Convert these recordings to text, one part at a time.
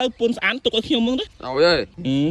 ទៅពួនស្អាតទុកឲ្យខ្ញុំហ្មងទៅ អើយ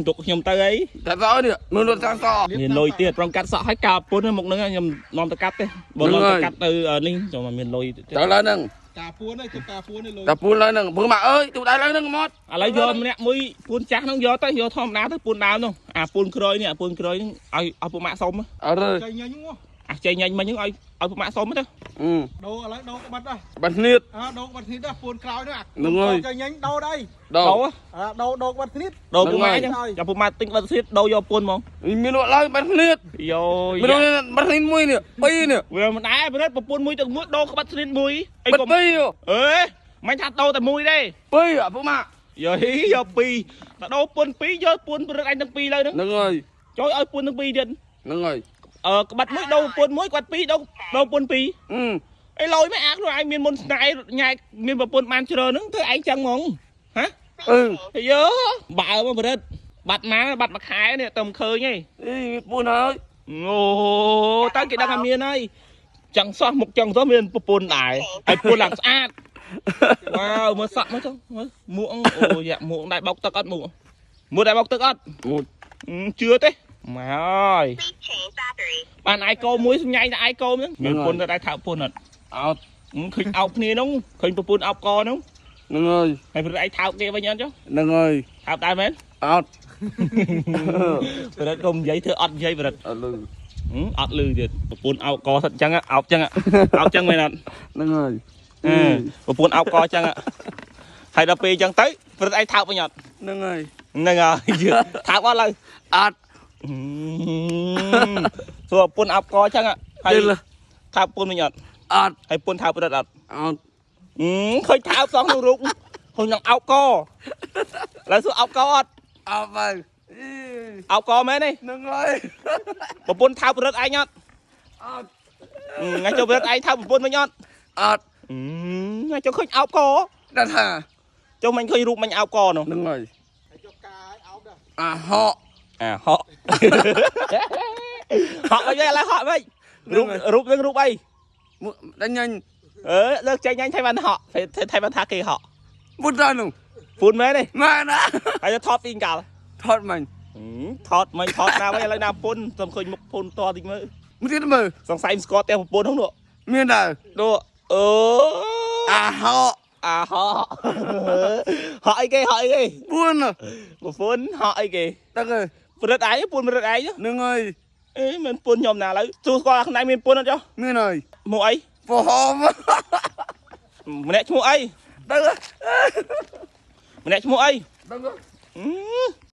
ទុកខ្ញុំទៅអី តែសនេះមើលរត់តាមស មានលុយទៀតប្រងកាត់សក់ឲ្យកើពុនមុខហ្នឹងខ្ញុំនាំទៅកាត់ទេបើនាំទៅកាត់ទៅនេះចូលមកមានលុយ ទៅឡើងហ្នឹង កាពួនឯងទៅកាពួនឯងលុយ តែពូនឡើងហ្នឹងពឹងមកអើយទូដៃឡើងហ្នឹងមក ឥឡូវយកម្នាក់មួយពួនចាស់ហ្នឹងយកទៅយកធម្មតាទៅពួនដើមនោះអាពួនក្រោយនេះអាពួនក្រោយហ្នឹងឲ្យឲ្យពួកម៉ាក់សុំ អើ ចៃញញហ្នឹង អាចេញញ៉ាញ់មិញហ្នឹងឲ្យឲ្យពួកម៉ាក់សុំទៅ អឺ ដូរឥឡូវដូរក្បាត់ដែរ បាត់គ្នា អើដូរក្បាត់គ្នាដែរពួនក្រោយនោះ ហ្នឹងហើយ ចៃញញដូរដែរ ដោ ដូរ អើដូរដូរក្បាត់គ្នា ដូរពួកម៉ាក់អញ្ចឹងចាំពួកម៉ាក់ទិញបិទសៀតដូរយកពួនហ្មង មានរត់ឡើងបាត់គ្នា យោ មានរត់បាត់គ្នាមួយនេះពីរនេះ វាមិនដែរប្រពន្ធមួយទៅមួយដូរក្បាត់ស្នៀតមួយអី បាត់ កុំ ពីរ អេមិនថាដូរតែមួយទេ ពីរអាពូម៉ាក់ យោយកពីរតែដូរពួនពីរយកពួនប្រឹកអញទាំងពីរលើហ្នឹង ហ្នឹងហើយ ចូលឲ្យពួនទាំងពីរទៀត ហ្នឹងហើយ អឺក្បាត់មួយដូរពួនមួយក្បាត់ពីរដូរដូរពួនពីរ អឺ អីលយមិនអាខ្លួនឯងមានមុនស្នេហ៍ញ៉ែមានប្រពន្ធបានច្រើនហ្នឹងធ្វើឯងចឹងហ្មងហ៎ អឺ យោបើមកប្រឹកបាត់មកបាត់មួយខែនេះទៅមិនឃើញទេ អីពូនហើយ អូតើគេដឹងថាមានហើយចឹងសោះមុខចឹងសោះមានប្រពន្ធដែរហើយប្រពន្ធឡើងស្អាតវ៉ាវមើលសក់មើលចុះមើលមួកអូយ៉ាមួកដែរបោកទឹកអត់មួកមួកដែរបោកទឹកអត់ មួយ ជឿទេមកហើយបានអាយកោមួយសញ្ញាញតែអាយកោហ្នឹងមានប្រពន្ធទៅដែរថើប្រពន្ធអត់ អត់ ឃើញអោបគ្នាហ្នឹងឃើញប្រពន្ធអោបកហ្នឹង ហ្នឹងហើយ ហើយព្រឹកឯងថើបគេវិញអត់ចុះ ហ្នឹងហើយ ថើបដែរមែន អត់ ព្រឹកកុំនិយាយធ្វើអត់និយាយព្រឹក អត់លឺ អត់លឺទៀតប្រពន្ធអោបកសិតចឹងអោបចឹងអោបចឹងមែនអត់ ហ្នឹងហើយ ប្រពន្ធអោបកចឹងហើយដល់ពេលចឹងទៅព្រឹកឯងថើបវិញអត់ ហ្នឹងហើយ ហ្នឹងហើយថើបអត់ឡើយ អត់ សួរប្រពន្ធអោបកចឹងហើយថើបប្រពន្ធវិញអត់ អត់ ហើយប្រពន្ធថើបព្រឹកអត់ អត់ ឃើញថើបសោះក្នុងរូបឃើញនឹងអោបកឡើយសួរអោបកអត់ អត់ទៅ អោបកមែនទេ ហ្នឹងហើយ ប្រពន្ធថើបព្រឹកឯងអត់ អត់ ថ្ងៃចូលព្រឹកឯងថើបប្រពន្ធវិញអត់ អត់ ថ្ងៃចូលឃើញអោបក ដល់ថា ចុះមិញឃើញរូបមិញអោបកនោះ ហ្នឹងហើយ ហើយយកកាឲ្យអោបដែរ អាហក់ អាហក់ហក់វិញឥឡូវហក់វិញរូបរូបនឹងរូបអី មួយដល់ញញ អឺលើកចេញញ៉ាញ់ថៃបានហក់ថៃបានថាគេហក់ ពុតដល់នោះ ពូនមែនទេ ម៉ែណា ហើយថតពីកាល ថតមិញ ថតមិញថតណាវិញឥឡូវណាពុនសុំឃើញមុខពុនតតិចមើល មួយទៀតមើល សង្ស័យមិនស្គាល់ផ្ទះប្រពន្ធហ្នឹងនោះ មានដែរ នោះអឺ អាហក់ អាហក់ហក់អីគេហក់អីគេ ពួន ប្រពន្ធហក់អីគេ តើគេ ព្រឹកឯងពូនព្រឹកឯង ហ្នឹងហើយ អេមិនពូនខ្ញុំណាឥឡូវសួរស្គាល់ខ្លួនឯងមានពូនអត់ចុះ មានហើយ មកអី ពហម ម្នាក់ឈ្មោះអី តើ ម្នាក់ឈ្មោះអី តើ អឺ